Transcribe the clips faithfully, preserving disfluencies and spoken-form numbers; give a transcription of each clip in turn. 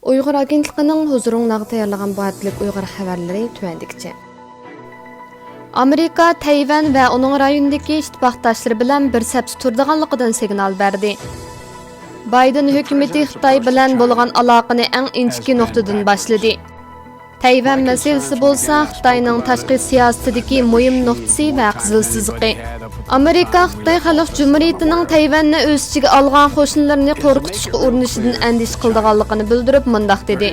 ئۇيغۇر ئاگېنتلىقىنىڭ ھۇزۇرۇڭلارغا تەييارلىغان بۇ ھەپتىلىك ئۇيغۇر خەۋەرلىرى تۆۋەندىكىچە. ئامېرىكا تەيۋەن ۋە ئۇنىڭ رايونىدىكى ئىتتىپاقداشلىرى بىلەن بىر سەپتە تۇرىدىغانلىقىدىن سىگنال بەردى. بايدېن ھۆكۈمىتى خىتاي بىلەن بولغان ئالاقىنى ئەڭ ئىنچىكە نۇقتىدىن باشلىدى. تەيۋەن مەسىلىسى بولسا خىتاينىڭ تاشقى سىياسىتىدىكى مۇھىم نۇقتىسى ۋە قىزىل سىزىقى. ئامېرىكا خىتاي خەلق جۇمھۇرىيىتىنىڭ تەيۋەننى ئۆز ئىچىگە ئالغان قوشۇنلىرىنى قورقۇتۇشقا ئۇرۇنۇشىدىن ئەندىشە قىلىدىغانلىقىنى بىلدۈرۈپ مۇنداق دېدى: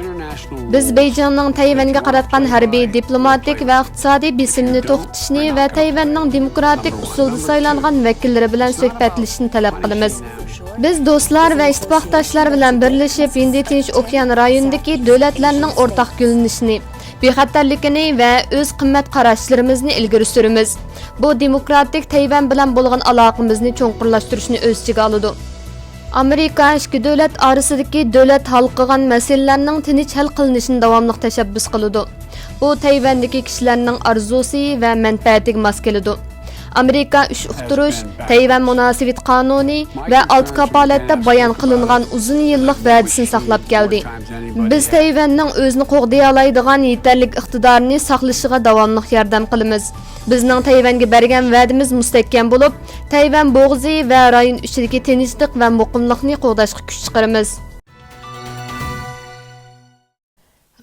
بىز بېيجىڭنىڭ تەيۋەنگە قاراتقان ھەربىي، دىپلوماتىك ۋە ئىقتىسادىي بېسىمنى توختىتىشنى ۋە تەيۋەننىڭ دېموكراتىك ئۇسۇلدا سايلانغان ۋەكىللىرى بىلەن سۆھبەتلىشىشنى تەلەپ قىلىمىز. بىز دوستلار ۋە ئىتتىپاقداشلار بىلەن بىرلىشىپ، ھىندى تىنچ ئوكيان رايونىدىكى دۆلەتلەرنىڭ ئورتاق گۈللىنىشىنى، بىخەتەرلىكىنى ۋە ئۆز قىممەت قاراشلىرىمىزنى ئىلگىرى سۈرىمىز. بۇ دېموكراتىك تەيۋەن بىلەن بولغان ئالاقىمىزنى چوڭقۇرلاشتۇرۇشنى ئۆز ئىچىگە ئالىدۇ. ئامېرىكا ئىككى دۆلەت ئارىسىدىكى دۆلەت ھال قىلغان مەسىلىلەرنىڭ تىنچ ھەل قىلىنىشىنى داۋاملىق تەشەببۇس قىلىدۇ. بۇ تەيۋەندىكى كىشىلەرنىڭ ئارزۇسى ۋە مەنپەئەتىگە ماس كېلىدۇ. ئامېرىكا ئۈچ ئۇقتۇرۇش، تەيۋەن مۇناسىۋىتى قانۇنى ۋە ئالتە كاپالەتتە بايان قىلىنغان ئۇزۇن يىللىق ۋەدىسىنى ساقلاپ كەلدى. بىز تەيۋەننىڭ ئۆزىنى قوغدىيالايدىغان يېتەرلىك ئىقتىدارىنى ساقلىشىغا داۋاملىق ياردەم قىلىمىز. بىزنىڭ تەيۋەنگە بەرگەن ۋەدىمىز مۇستەھكەم بولۇپ، تەيۋەن بوغۇزى ۋە رايون ئىچىدىكى تىنچلىق ۋە مۇقىملىقنى قوغداشقا كۈچ چىقىرىمىز.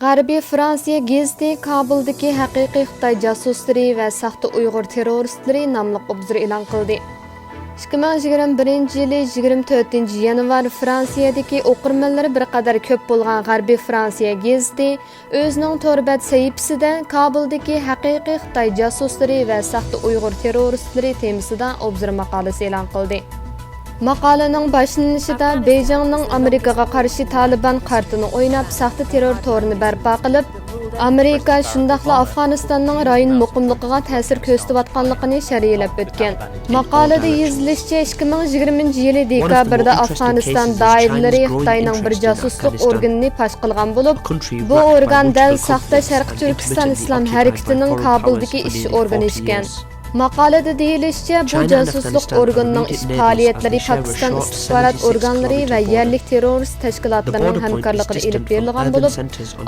غەربىي فرانسىيە گېزىتى كابۇلدىكى ھەقىقىي خىتاي جاسۇسلىرى ۋە ساختا ئۇيغۇر تېررورىستلىرى ناملىق ئوبزور ئېلان قىلدى. ئىككى مىڭ يىگىرمە بىرىنچى يىلى يىگىرمە تۆتىنچى يانۋار فرانسىيەدىكى ئوقۇرمەنلىرى بىر قەدەر كۆپ بولغان غەربىي فرانسىيە گېزىتى ئۆزىنىڭ تور بەت سەھىپىسىدە كابۇلدىكى ھەقىقىي خىتاي جاسۇسلىرى ۋە ساختا ئۇيغۇر تېررورىستلىرى تېمىسىدا ئوبزور ماقالىسى ئېلان قىلدى. ماقالىنىڭ باشلىنىشىدا بېيجىڭنىڭ ئامېرىكىغا قارشى تالىبان كارتىنى ئويناپ، ساختا تېررور تورىنى بەرپا قىلىپ، ئامېرىكا شۇنداقلا ئافغانىستاننىڭ رايون مۇقىملىقىغا تەسىر كۆرسىتىۋاتقانلىقىنى شەرھلەپ ئۆتكەن. ماقالىدە يېزىلىشىچە، ئىككى مىڭ يىگىرمىنچى يىلى دېكابىردا ئافغانىستان دائىرىلىرى خىتاينىڭ بىر جاسۇسلۇق ئورگىنىنى پاش قىلغان بولۇپ، بۇ ئورگان دەل ساختا شەرقىي تۈركىستان ئىسلام ھەرىكىتىنىڭ كابۇلدىكى ئىش ئورگىنى ئىكەن. ماقالىدە دېيىلىشىچە، بۇ جاسۇسلۇق ئورگىنىنىڭ ئىش پائالىيەتلىرى پاكىستان ئىستىخبارات ئورگانلىرى ۋە يەرلىك تېررورىست تەشكىلاتلىرىنىڭ ھەمكارلىقىدا ئېلىپ بېرىلغان بولۇپ،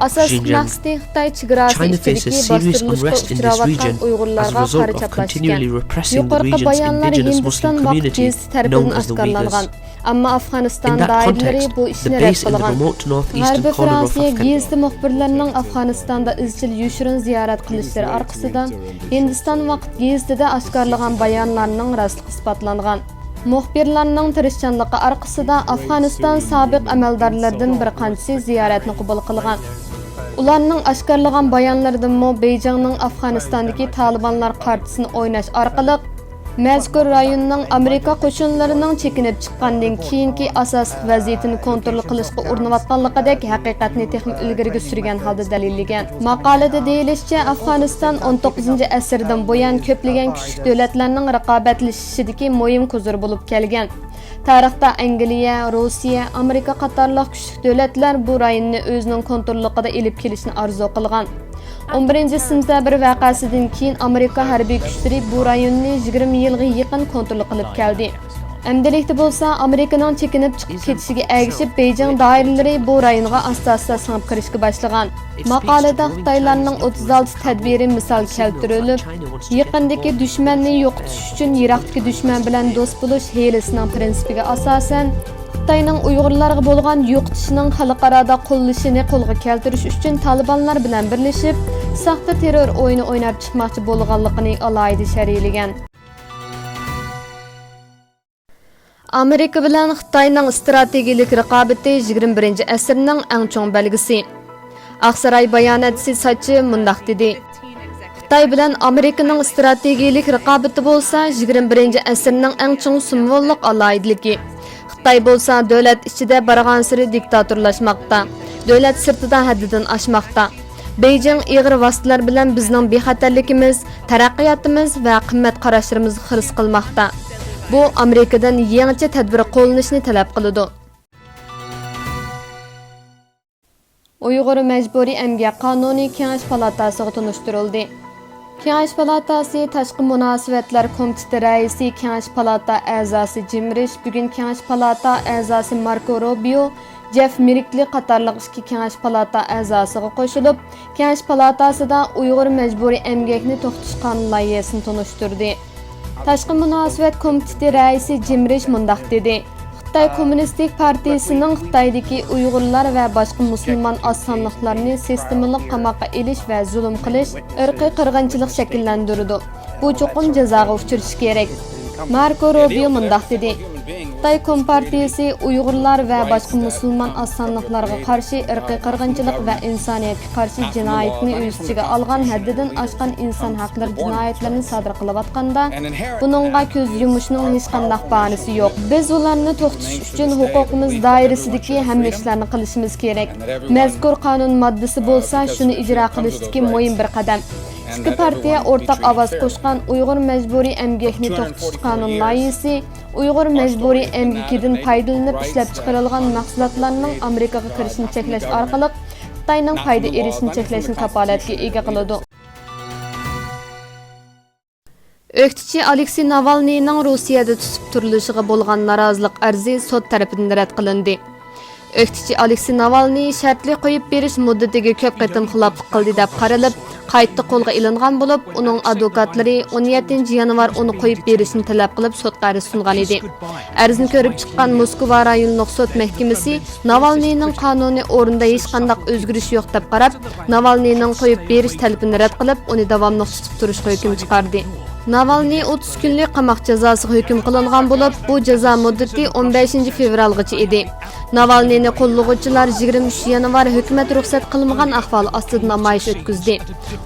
ئاساسلىق مەقسىتى خىتاي چېگراسى ئىچىدىكى باستۇرۇلۇشقا ئۇچراۋاتقان ئۇيغۇرلارغا قارا چاپلاشكەن. يۇقىرىقى بايانلار ھىندىستان ۋاقىت گېزىتى تەرىپىدىن ئاشكارىلانغان. ئەمما ئافغانىستان دائىرىلىرى بۇ ئىشنى رەت قىلغان. غەربىي فرانسىيە گېزىتى مۇخبىرلىرىنىڭ ئافغانىستاندا ئىزچىل يوشۇرۇن زىيارەت قىلىشلىرى ئارقىسىدا، ھىندىستان ۋاقىت گېزىتىدە ئاشكارىلىغان بايانلارنىڭ راستلىقى ئىسپاتلانغان. مۇخبىرلارنىڭ تىرىشچانلىقى ئارقىسىدا، ئافغانىستان سابىق ئەمەلدارلىرىدىن بىر قانچىسى زىيارەتنى قوبۇل قىلغان. ئۇلارنىڭ ئاشكارىلىغان بايانلىرىدىنمۇ بېيجىڭنىڭ ئافغانىستاندىكى تالىبانلار كارتىسىنى ئويناش ئارقىلىق، مەزكۇر رايوننىڭ ئامېرىكا قوشۇنلىرىنىڭ چېكىنىپ چىققاندىن كېيىنكى ئاساسلىق ۋەزىيىتىنى كونترول قىلىشقا ئۇرۇنۇۋاتقانلىقىدەك ھەقىقەتنى تېخىمۇ ئىلگىرىگە سۈرگەن ھالدا دەلىللىگەن. ماقالىدە دېيىلىشىچە، ئافغانىستان ئون توققۇزىنچى ئەسىردىن بۇيان كۆپلىگەن كۈچلۈك دۆلەتلەرنىڭ رىقابەتلىشىشىدىكى مۇھىم كوزىر بولۇپ كەلگەن. تارىختا ئەنگلىيە، روسىيە، ئامېرىكا قاتارلىق كۈچلۈك دۆلەتلەر بۇ رايوننى ئۆزىنىڭ كونتروللۇقىدا ئېلىپ كېلىشنى ئارزۇ قىلغان. ئون بىرىنچى سېنتەبىر ۋەقەسىدىن كېيىن ئامېرىكا ھەربىي كۈچلىرى بۇ رايوننى يىگىرمە يىلغا يېقىن كونترول قىلىپ كەلدى. ئەمدىلىكتە بولسا ئامېرىكىنىڭ چېكىنىپ چىقىپ كېتىشىگە ئەگىشىپ، بېيجىڭ دائىرىلىرى بۇ رايونغا ئاستا-ئاستا سىڭىپ كىرىشكە باشلىغان. ماقالىدە خىتايلارنىڭ ئوتتۇز ئالتە تەدبىرى مىسال كەلتۈرۈلۈپ، يېقىندىكى دۈشمەننى يوقىتىش ئۈچۈن يىراقتىكى دۈشمەن بىلەن دوست بولۇش ھىيلىسىنىڭ پىرىنسىپىگە ئاساسەن، خىتاينىڭ ئۇيغۇرلارغا بولغان يوقىتىشىنىڭ خەلقئارادا قوللىشىنى قولغا كەلتۈرۈش ئۈچۈن تالىبانلار بىلەن بىرلىشىپ، ساختا تېررور ئويۇنى ئويناپ چىقماقچى بولغانلىقىنى ئالاھىدە شەرھلىگەن. ئامېرىكا بىلەن خىتاينىڭ ئىستراتېگىيىلىك رىقابىتى يىگىرمە بىرىنچى ئەسىرنىڭ ئەڭ چوڭ بەلگىسى. ئاقساراي باياناتچىسى ساچى مۇنداق دېدى: خىتاي بىلەن ئامېرىكىنىڭ ئىستراتېگىيىلىك رىقابىتى بولسا يىگىرمە بىرىنچى ئەسىرنىڭ ئەڭ چوڭ سىمۋوللۇق ئالاھىدىلىكى. خىتاي بولسا دۆلەت ئىچىدە بارغانسېرى دىكتاتورلاشماقتا، دۆلەت سىرتىدا ھەددىدىن ئاشماقتا. بېيجىڭ ئېغىر ۋاسىتىلەر بىلەن بىزنىڭ بىخەتەرلىكىمىز، تەرەققىياتىمىز ۋە قىممەت قاراشلىرىمىزغا خىرىس قىلماقتا. بۇ ئامېرىكىدىن يېڭىچە تەدبىر قوللىنىشنى تەلەپ قىلىدۇ. ئۇيغۇر مەجبۇرىي ئەمگەك قانۇنى كېڭەش پالاتاسىغا تونۇشتۇرۇلدى. كېڭەش پالاتاسى تاشقى مۇناسىۋەتلەر كومىتېتى رەئىسى، كېڭەش پالاتا ئەزاسى جىم رىش بۈگۈن كېڭەش پالاتا ئەزاسى ماركو روبىيو جېف مېركلى قاتارلىق ئىككى كېڭەش پالاتا ئەزاسىغا قوشۇلۇپ، كېڭەش پالاتاسىدا ئۇيغۇر مەجبۇرىي ئەمگەكنى توختىتىش قانۇن لايىھەسىنى تونۇشتۇردى. تاشقى مۇناسىۋەت كومىتېتى رەئىسى جىم رىش مۇنداق دېدى: خىتاي كوممۇنىستىك پارتىيىسىنىڭ خىتايدىكى ئۇيغۇرلار ۋە باشقا مۇسۇلمان ئاز سانلىقلارنى سىستېمىلىق قاماققا ئېلىش ۋە زۇلۇم قىلىش ئىرقىي قىرغىنچىلىق شەكىللەندۈرىدۇ. بۇ چوقۇم جازاغا ئۇچرىشى كېرەك. ماركو روبىيو مۇنداق دېدى: خىتاي كومپارتىيىسى ئۇيغۇرلار ۋە باشقا مۇسۇلمان ئاز سانلىقلارغا قارشى ئىرقىي قىرغىنچىلىق ۋە ئىنسانىيەتكە قارشى جىنايەتنى ئۆز ئىچىگە ئالغان ھەددىدىن ئاشقان ئىنسان ھەقلىرى جىنايەتلىرىنى سادىر قىلىۋاتقاندا، بۇنىڭغا كۆز يۇمۇشنىڭ ھېچقانداق باھانىسى يوق. بىز ئۇلارنى توختىتىش ئۈچۈن ھوقۇقىمىز دائىرىسىدىكى ھەممە ئىشلارنى قىلىشىمىز كېرەك. مەزكۇر قانۇن ماددىسى بولسا شۇنى ئىجرا قىلىشتىكى مۇھىم بىر قەدەم. ئىككى پارتىيە ئورتاق ئاۋاز قوشقان ئۇيغۇر مەجبۇرىي ئەمگەكنى توختىتىش قانۇن لايىھىسى ئۇيغۇر مەجبۇرىي ئەمگىكىدىن پايدىلىنىپ ئىشلەپچىقىرىلغان مەھسۇلاتلارنىڭ ئامېرىكىغا كىرىشىنى چەكلەش ئارقىلىق خىتاينىڭ پايدا ئېلىشىنى چەكلەشنى كاپالەتكە ئىگە قىلىدۇ. ئۆكتىچى ئالېكسېي ناۋالنىينىڭ روسىيەدە تۇتۇپ تۇرۇلۇشىغا بولغان نارازىلىق ئەرزى سوت تەرىپىدىن رەت قىلىندى. ئۆكتىچى ئالېكسېي ناۋالنىي شەرتلىك قويۇپ بېرىش مۇددىتىگە كۆپ قېتىم خىلاپلىق قىلدى دەپ قارىلىپ، قايتا قولغا ئېلىنغان بولۇپ، ئۇنىڭ ئادۋوكاتلىرى ئون يەتتىنچى يانۋار ئۇنى قويۇپ بېرىشنى تەلەپ قىلىپ، سوتقا ئەرز سۇنغان ئىدى. ئەرزنى كۆرۈپ چىققان موسكۋا رايونلۇق سوت مەھكىمىسى ناۋالنىينىڭ قانۇنىي ئورنىدا ھېچقانداق ئۆزگىرىش يوق دەپ قاراپ، ناۋالنىينىڭ قويۇپ بېرىش تەلىپىنى رەت قىلىپ، ئۇنى داۋاملىق تۇتۇپ تۇرۇشقا ھۆكۈم چىقاردى. ناۋالنىي ئوتتۇز كۈنلۈك قاماق جازاسىغا ھۆكۈم قىلىنغان بولۇپ، بۇ جازا مۇددىتى ئون بەشىنچى فېۋرالغىچە ئىدى. ناۋالنىينى قوللىغۇچىلار يىگىرمە ئۈچ يانۋار ھۆكۈمەت رۇخسەت قىلمىغان ئەھۋال ئاستىدا نامايىش ئۆتكۈزدى.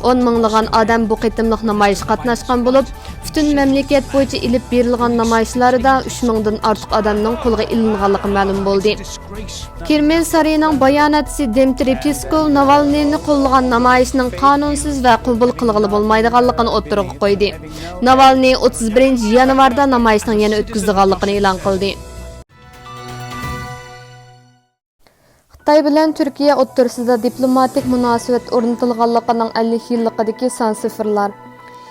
ئون مىڭلىغان ئادەم بۇ قېتىملىق نامايىشقا قاتناشقان بولۇپ، پۈتۈن مەملىكەت بويىچە ئېلىپ بېرىلغان نامايىشلاردا ئۈچ مىڭدىن ئارتۇق ئادەمنىڭ قولغا ئېلىنغانلىقى مەلۇم بولدى. كرېمىل سارىيىنىڭ باياناتچىسى دىمىترىي پېسكوۋ ناۋالنىينى قوللىغان نامايىشنىڭ قانۇنسىز ۋە قوبۇل قىلغىلى بولمايدىغانلىقىنى ئوتتۇرىغا قويدى. ناۋالنىي ئوتتۇز بىرىنچى يانۋاردا نامايىشنىڭ يەنە ئۆتكۈزىدىغانلىقىنى ئېلان قىلدى. خىتاي بىلەن تۈركىيە ئوتتۇرىسىدا دىپلوماتىك مۇناسىۋەت ئورنىتىلغانلىقىنىڭ ئەللىك يىللىقىدىكى سان سىفىرلار.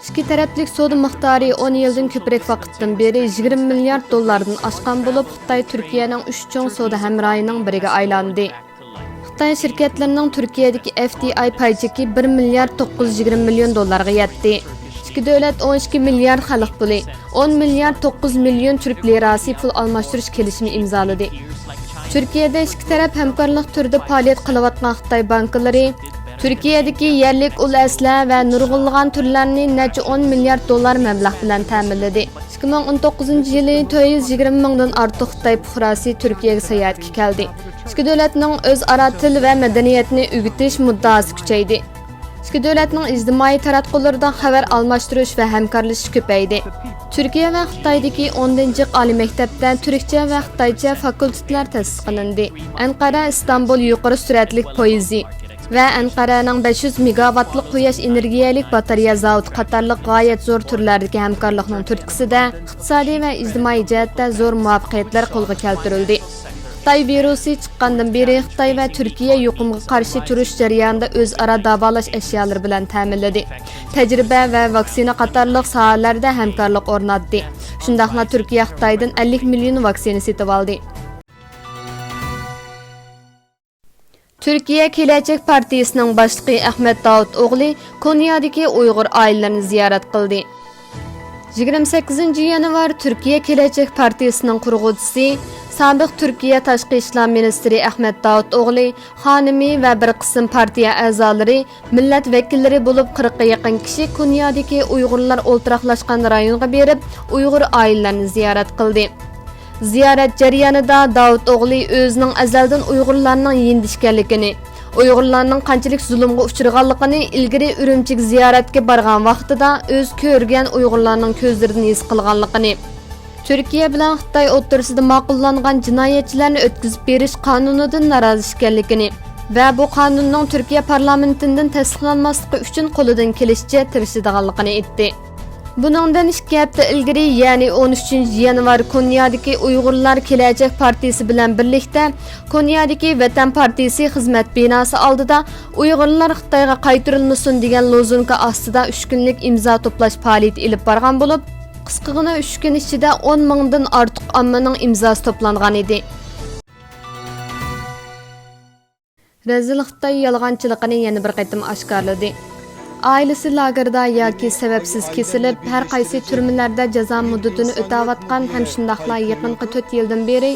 ئىككى تەرەپلىك سودا مىقدارى ئون يىلدىن كۆپرەك ۋاقىتتىن بېرى يىگىرمە مىليارد دوللاردىن ئاشقان بولۇپ، خىتاي تۈركىيەنىڭ ئۈچ چوڭ سودا ھەمراھىنىڭ بىرىگە ئايلاندى. خىتاي شىركەتلىرىنىڭ تۈركىيەدىكى ئېف دى ئاي پاي چېكى بىر مىليارد توققۇز يۈز يىگىرمە مىليون دوللارغا يەتتى. ئىككى دۆلەت ئون ئىككى مىليارد خەلق پۇلى، ئون مىليارد توققۇز مىليون تۈرك لىراسى پۇل ئالماشتۇرۇش كېلىشىمى ئىمزالىدى. تۈركىيەدە ئىككى تەرەپ ھەمكارلىق تۈرىدە پائالىيەت قىلىۋاتقان خىتاي بانكىلىرى تۈركىيەدىكى يەرلىك ئۇل ئەسلىھە ۋە نۇرغۇنلىغان تۈرلەرنى نەچچە ئون مىليارد دوللار مەبلەغ بىلەن تەمىنلىدى. ئىككى مىڭ ئون توققۇزىنچى يىلى تۆت يۈز يىگىرمە مىڭدىن ئارتۇق خىتاي پۇقراسى تۈركىيەگە ساياھەتكە كەلدى. ئىككى دۆلەتنىڭ ئۆزئارا تىل ۋە مەدەنىيەتنى ئۆگىتىش مۇددىئاسى كۈچەيدى. ئىككى دۆلەتنىڭ ئىجتىمائىي تاراتقۇلىرىدا خەۋەر ئالماشتۇرۇش ۋە ھەمكارلىشىش كۆپەيدى. تۈركىيە ۋە خىتايدىكى ئوندىن جىق ئالىي مەكتەپتە تۈركچە ۋە خىتايچە فاكۇلتېتلار تەسىس قىلىندى. ئەنقەرە ئىستانبۇل يۇقىرى سۈرئەتلىك پويىزى ۋە ئەنقەرەنىڭ بەش يۈز مېگاۋاتلىق قۇياش ئېنېرگىيەلىك باتارېيە زاۋۇتى قاتارلىق غايەت زور تۈرلەردىكى ھەمكارلىقنىڭ تۈرتكىسىدە ئىقتىسادىي ۋە ئىجتىمائىي جەھەتتە زور مۇۋەپپەقىيەتلەر قولغا كەلتۈرۈلدى. خىتاي ۋىرۇسى چىققاندىن بېرى خىتاي ۋە تۈركىيە يۇقۇمغا قارشى تۇرۇش جەريانىدا ئۆزئارا داۋالاش ئەشيالىرى بىلەن تەمىنلىدى. تەجرىبە ۋە ۋاكسىنا قاتارلىق ساھەلەردە ھەمكارلىق ئورناتتى. شۇنداقلا تۈركىيە خىتايدىن ئەللىك مىليون ۋاكسىنا سېتىۋالدى. تۈركىيە كېلەچەك پارتىيىسىنىڭ باشلىقى ئەخمەت داۋۇت ئوغلى كونيادىكى ئۇيغۇر ئائىلىلىرىنى زىيارەت قىلدى. يىگىرمە سەككىزىنچى يانۋار تۈركىيە كېلەچەك پارتىيىسىنىڭ قۇرغۇچىسى، سابىق تۈركىيە تاشقى ئىشلار مىنىستىرى ئەخمەت داۋۇت ئوغلى، خانىمى ۋە بىر قىسىم پارتىيە ئەزالىرى، مىللەت ۋەكىللىرى بولۇپ قىرىققا يېقىن كىشى كونيادىكى ئۇيغۇرلار ئولتۇراقلاشقان رايونغا بېرىپ، ئۇيغۇر ئائىلىلىرىنى زىيارەت قىلدى. زىيارەت جەريانىدا داۋۇت ئوغلى ئۆزىنىڭ ئەزەلدىن ئۇيغۇرلارنىڭ يېنىدا ئىكەنلىكىنى، ئۇيغۇرلارنىڭ قانچىلىك زۇلۇمغا ئۇچرىغانلىقىنى، ئىلگىرى ئۈرۈمچىگە زىيارەتكە بارغان ۋاقتىدا ئۆزى كۆرگەن ئۇيغۇرلارنىڭ كۆزلىرىدىن ھېس قىلغانلىقىنى، تۈركىيە بىلەن خىتاي ئوتتۇرىسىدا ماقۇللانغان جىنايەتچىلەرنى ئۆتكۈزۈپ بېرىش قانۇنىدىن نارازى ئىكەنلىكىنى ۋە بۇ قانۇننىڭ تۈركىيە پارلامېنتىدىن تەستىقلانماسلىقى ئۈچۈن قولىدىن كېلىشىچە تىرىشىدىغانلىقىنى ئېيتتى. بۇنىڭدىن ئىككى ھەپتە ئىلگىرى، يەنى ئون ئۈچىنچى يانۋار كونيادىكى ئۇيغۇرلار كېلەچەك پارتىيىسى بىلەن بىرلىكتە كونيادىكى ۋەتەن پارتىيىسى خىزمەت بىناسى ئالدىدا ئۇيغۇرلار خىتايغا قايتۇرۇلمىسۇن دېگەن لوزۇنكا ئاستىدا ئۈچ كۈنلۈك ئىمزا توپلاش پائالىيىتى ئېلىپ بارغان بولۇپ، قىسقىغىنا ئۈچ كۈن ئىچىدە ئون مىڭدىن ئارتۇق ئاممىنىڭ ئىمزاسى توپلانغان ئىدى. رەزىل خىتاي يالغانچىلىقىنى يەنە بىر قېتىم ئاشكارىلىدى. ئائىلىسى لاگېردا ياكى سەۋەبسىز كېسىلىپ، ھەر قايسى تۈرمىلەردە جازا مۇددىتىنى ئۆتەۋاتقان ھەم شۇنداقلا يېقىنقى تۆت يىلدىن بېرى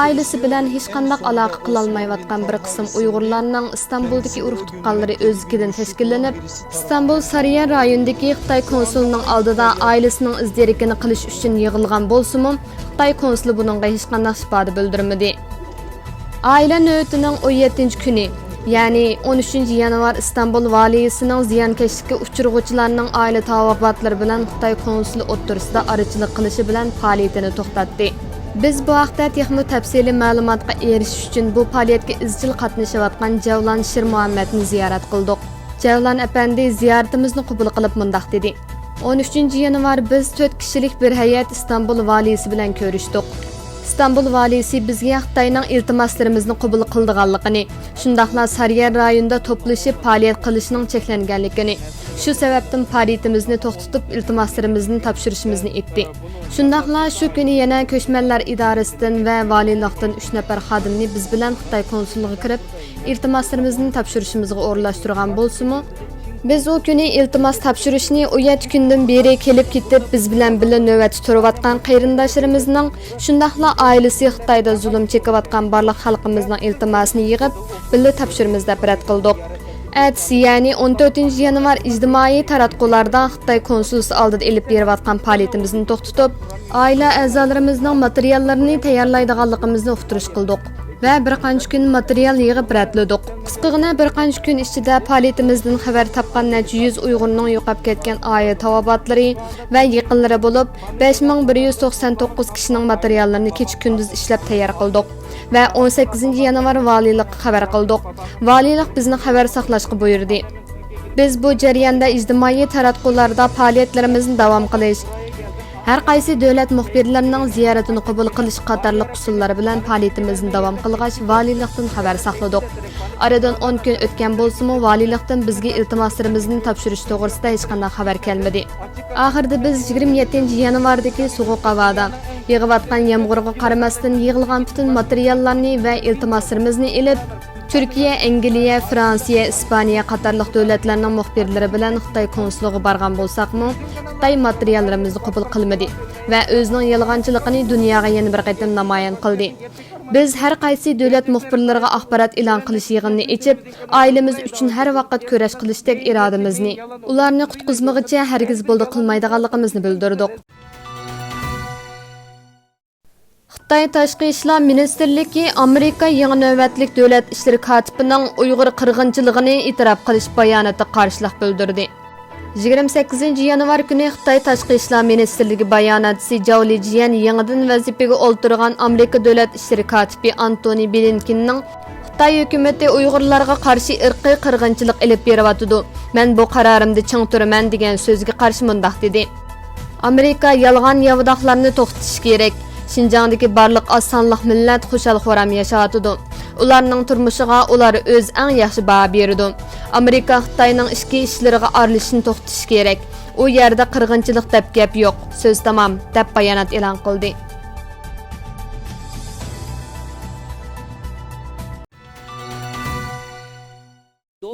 ئائىلىسى بىلەن ھېچقانداق ئالاقە قىلالمايۋاتقان بىر قىسىم ئۇيغۇرلارنىڭ ئىستانبۇلدىكى ئۇرۇق تۇغقانلىرى ئۆزلۈكىدىن تەشكىللىنىپ، ئىستانبۇل سارىيەن رايونىدىكى خىتاي كونسۇلىنىڭ ئالدىدا ئائىلىسىنىڭ ئىز دېرىكىنى قىلىش ئۈچۈن يىغىلغان بولسىمۇ، خىتاي كونسۇلى بۇنىڭغا ھېچقانداق ئىپادە بىلدۈرمىدى. ئائىلە نۆۋىتىنىڭ ئون يەتتىنچى كۈنى، يەنى ئون ئۈچىنچى يانۋار ئىستانبۇل ۋالىيسىنىڭ زىيانكەشلىككە ئۇچرىغۇچىلارنىڭ ئائىلە تاۋابىئاتلىرى بىلەن خىتاي كونسۇلى ئوتتۇرىسىدا ئارىچىلىق قىلىشى بىلەن پائالىيىتىنى توختاتتى. بىز بۇ ھەقتە تېخىمۇ تەپسىلىي مەلۇماتقا ئېرىشىش ئۈچۈن بۇ پائالىيەتكە ئىزچىل قاتنىشىۋاتقان جەۋلان شىرمۇھەممەتنى زىيارەت قىلدۇق. جەۋلان ئەپەندى زىيارىتىمىزنى قوبۇل قىلىپ مۇنداق دېدى: «ئون ئۈچىنچى يانۋار بىز تۆت كىشىلىك بىر ھەيئەت ئىستانبۇل ۋالىيسى بىلەن كۆرۈشتۇق. ئىستانبۇل ۋالىيسى بىزگە خىتاينىڭ ئىلتىماسلىرىمىزنى قوبۇل قىلىدىغانلىقىنى، شۇنداقلا سارىيەن رايونىدا توپلىشىپ پائالىيەت قىلىشنىڭ چەكلەنگەنلىكىنى، شۇ سەۋەبتىن پائالىيىتىمىزنى توختىتىپ، ئىلتىماسلىرىمىزنى تاپشۇرۇشىمىزنى ئېيتتى. شۇنداقلا شۇ كۈنى يەنە كۆچمەنلەر ئىدارىسىدىن ۋە ۋالىيلىقتىن ئۈچ نەپەر خادىمنى بىز بىلەن خىتاي كونسۇللۇقىغا كىرىپ، ئىلتىماسلىرىمىزنى تاپشۇرۇشىمىزغا ئورۇنلاشتۇرغان بولسىمۇ، بىز ئۇ كۈنى ئىلتىماس تاپشۇرۇشنى ئون يەتتە كۈندىن بېرى كېلىپ كېتىپ، بىز بىلەن بىللە نۆۋەتتە تۇرۇۋاتقان قېرىنداشلىرىمىزنىڭ، شۇنداقلا ئائىلىسى خىتايدا زۇلۇم چېكىۋاتقان بارلىق خەلقىمىزنىڭ ئىلتىماسىنى يىغىپ، بىللە تاپشۇرىمىز» دەپ رەت قىلدۇق. ئەتىسى، يەنى ئون تۆتىنچى يانۋار ئىجتىمائىي تاراتقۇلاردا خىتاي كونسۇلىسى ئالدىدا ئېلىپ بېرىۋاتقان پائالىيىتىمىزنى توختىتىپ، ئائىلە ئەزالىرىمىزنىڭ ماتېرىياللىرىنى تەييارلايدىغانلىقىمىزنى ئۇقتۇرۇش قىلدۇق ۋە بىر قانچە كۈن ماتېرىيال يىغىپ رەتلىدۇق. قىسقىغىنە بىر قانچە كۈن ئىچىدە پائالىيىتىمىزدىن خەۋەر تاپقان نەچچە يۈز ئۇيغۇرنىڭ يوقاپ كەتكەن ئائىلە تاۋابىئاتلىرى ۋە يېقىنلىرى بولۇپ، بەش مىڭ بىر يۈز توقسان توققۇز كىشىنىڭ ماتېرىياللىرىنى كېچە-كۈندۈز ئىشلەپ تەييار قىلدۇق ۋە ئون سەككىزىنچى يانۋار ۋالىيلىققا خەۋەر قىلدۇق. ۋالىيلىق بىزنى خەۋەر ساقلاشقا بۇيرۇدى. بىز بۇ جەرياندا ئىجتىمائىي تاراتقۇلاردا پائالىيەتلىرىمىزنى داۋام قىلىش، ھەر قايسى دۆلەت مۇخبىرلىرىنىڭ زىيارىتىنى قوبۇل قىلىش قاتارلىق ئۇسۇللار بىلەن پائالىيىتىمىزنى داۋام قىلغاچ، ۋالىيلىقتىن خەۋەر ساقلىدۇق. ئارىدىن ئون كۈن ئۆتكەن بولسىمۇ، ۋالىيلىقتىن بىزگە ئىلتىماسلىرىمىزنى تاپشۇرۇش توغرىسىدا ھېچقانداق خەۋەر كەلمىدى. ئاخىرىدا بىز يىگىرمە يەتتىنچى يانۋاردىكى سوغۇق ھاۋادا، يېغىۋاتقان يامغۇرغا قارىماستىن، يىغىلغان پۈتۈن ماتېرىياللارنى ۋە ئىلتىماسلىرىمىزنى ئېلىپ، تۈركىيە، ئەنگلىيە، فرانسىيە، ئىسپانىيە قاتارلىق دۆلەتلەرنىڭ مۇخبىرلىرى بىلەن خىتاي كونسۇلىغا بارغان بولساقمۇ، خىتاي ماتېرىياللىرىمىزنى قوبۇل قىلمىدى ۋە ئۆزىنىڭ يالغانچىلىقىنى دۇنياغا يەنە بىر قېتىم نامايان قىلدى. بىز ھەر قايسى دۆلەت مۇخبىرلىرىغا ئاخبارات ئېلان قىلىش يىغىنىنى ئېچىپ، ئائىلىمىز ئۈچۈن ھەر ۋاقىت كۈرەش قىلىشتەك ئىرادىمىزنى، ئۇلارنى قۇتقۇزمىغۇچە ھەرگىز بولدى قىلمايدىغانلىقىمىزنى بىلدۈردۇق. خىتاي تاشقى ئىشلار مىنىستىرلىكى ئامېرىكا يېڭى نۆۋەتلىك دۆلەت ئىشلىرى كاتىپىنىڭ ئۇيغۇر قىرغىنچىلىقىنى ئېتىراپ قىلىش باياناتىغا قارشىلىق بىلدۈردى. يىگىرمە سەككىزىنچى يانۋار كۈنى خىتاي تاشقى ئىشلار مىنىستىرلىكى باياناتچىسى جاۋ لىجيەن يېڭىدىن ۋەزىپىگە ئولتۇرغان ئامېرىكا دۆلەت ئىشلىرى كاتىپى ئانتونى بلىنكېننىڭ «خىتاي ھۆكۈمىتى ئۇيغۇرلارغا قارشى ئىرقىي قىرغىنچىلىق ئېلىپ بېرىۋاتىدۇ. مەن بۇ قارارىمدا چىڭ تۇرىمەن» دېگەن سۆزىگە قارشى مۇنداق دېدى: «ئامېرىكا يالغان ياۋىداقلارنى توختىتىشى كېرەك. شىنجاڭدىكى بارلىق ئاز سانلىق مىللەت خۇشال-خۇرام ياشاۋاتىدۇ. ئۇلارنىڭ تۇرمۇشىغا ئۇلار ئۆزى ئەڭ ياخشى باھا بېرىدۇ. ئامېرىكا خىتاينىڭ ئىچكى ئىشلىرىغا ئارىلىشىشنى توختىتىشى كېرەك. ئۇ يەردە قىرغىنچىلىق دەپ گەپ يوق. سۆز تامام» دەپ بايانات ئېلان قىلدى.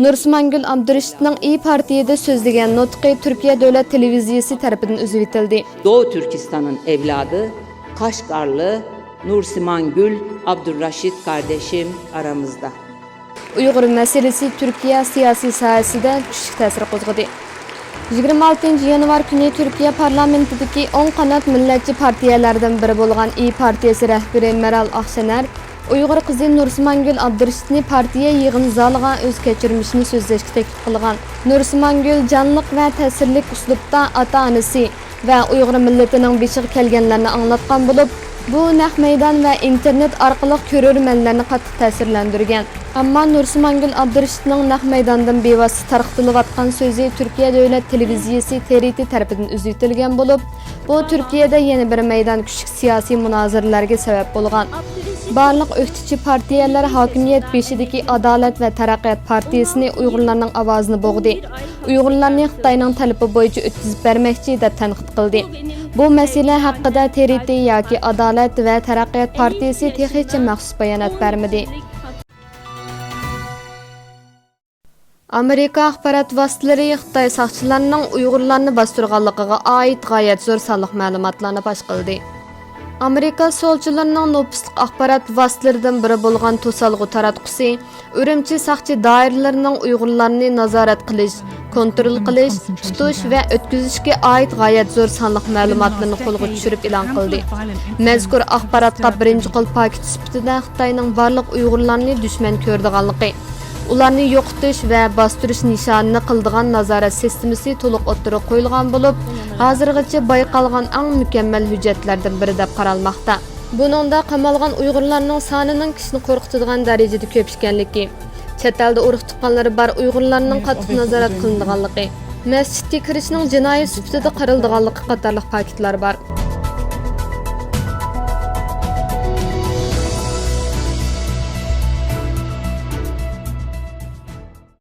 نۇرسىمانگۈل ئابدۇرېشىتنىڭ ئىيى پارتىيىدە سۆزلىگەن نۇتقى تۈركىيە دۆلەت تېلېۋىزىيىسى تەرىپىدىن ئۈزۈۋېتىلدى. Doğu Türkistan'ın evladı, Kaşgarlı Nursimangül Abdurraşit kardeşim aramızda. ئۇيغۇر مەسىلىسى تۈركىيە سىياسىي ساھەسىدە كۈچلۈك تەسىر قوزغىدى. يىگىرمە ئالتىنچى يانۋار كۈنى تۈركىيە پارلامېنتىدىكى ئوڭ قانات مىللەتچى پارتىيەلەردىن بىرى بولغان ئىيى پارتىيىسى رەھبىرى مېرال ئاقشېنەر ئۇيغۇر قىزى نۇرسىمانگۈل ئابدۇرېشىتنى پارتىيە يىغىن زالىغا ئۆز كەچۈرمىشىنى سۆزلەشكە تەكلىپ قىلغان. نۇرسىمانگۈل جانلىق ۋە تەسىرلىك ئۇسلۇبتا ئاتا-ئانىسى ۋە ئۇيغۇر مىللىتىنىڭ بېشىغا كەلگەنلەرنى ئاڭلاتقان بولۇپ، بۇ نەق مەيدان ۋە ئىنتېرنېت ئارقىلىق كۆرۈرمەنلەرنى قاتتىق تەسىرلەندۈرگەن. ئەمما نۇرسىمانگۈل ئابدۇرېشىتنىڭ نەق مەيداندىن بىۋاسىتە تارقىتىلىۋاتقان سۆزى تۈركىيە دۆلەت تېلېۋىزىيىسى تې رې تې تەرىپىدىن ئۈزۈۋېتىلگەن بولۇپ، بۇ تۈركىيەدە يەنە بىر مەيدان كۈچلۈك سىياسىي مۇنازىرىلەرگە سەۋەب بولغان. بارلىق ئۆكتىچى پارتىيەلەر ھاكىمىيەت بېشىدىكى ئادالەت ۋە تەرەققىيات پارتىيىسىنى ئۇيغۇرلارنىڭ ئاۋازىنى بوغدى. ئۇيغۇرلارنى خىتاينىڭ تەلىپى بويىچە ئۆتكۈزۈپ بەرمەكچى دەپ تەنقىد قىلدى. بۇ مەسىلە ھەققىدە تې رې تې ياكى ئادالەت ۋە تەرەققىيات پارتىيىسى تېخىچە مەخسۇس بايانات بەرمىدى. ئامېرىكا ئاخبارات ۋاسىتىلىرى خىتاي ساقچىلارنىڭ ئۇيغۇرلارنى باستۇرغانلىقىغا ئائىت غايەت زور سانلىق مەلۇماتلارنى پاش قىلدى. ئامېرىكا سولچىلىرىنىڭ نوپۇزلۇق ئاخبارات ۋاسىتىلىرىدىن بىرى بولغان توسالغۇ تاراتقۇسى ئۈرۈمچى ساقچى دائىرىلىرىنىڭ ئۇيغۇرلارنى نازارەت قىلىش، كونترول قىلىش، تۇتۇش ۋە ئۆتكۈزۈشكە ئائىت غايەت زور سانلىق مەلۇماتلىرىنى قولغا چۈشۈرۈپ ئېلان قىلدى. مەزكۇر ئاخباراتقا بىرىنچى قول پاكىت سۈپىتىدە خىتاينىڭ بارلىق ئۇيغۇرلارنى دۈشمەن كۆرىدىغانلىقى، ئۇلارنى يوقىتىش ۋە باستۇرۇش نىشانىنى قىلىدىغان نازارەت سىستېمىسى تولۇق ئوتتۇرىغا قويۇلغان بولۇپ، ھازىرغىچە بايقالغان ئەڭ مۇكەممەل ھۆججەتلەردىن بىرى دەپ قارالماقتا. بۇنىڭدا قامالغان ئۇيغۇرلارنىڭ سانىنىڭ كىشىنى قورقۇتىدىغان دەرىجىدە كۆپ ئىكەنلىكى، چەت ئەلدە ئۇرۇق تۇغقانلىرى بار ئۇيغۇرلارنىڭ قاتتىق نازارەت قىلىنىدىغانلىقى، مەسچىتكە كىرىشنىڭ جىنايى سۈپىتىدە قارىلىدىغانلىقى قاتارلىق پاكىتلار بار.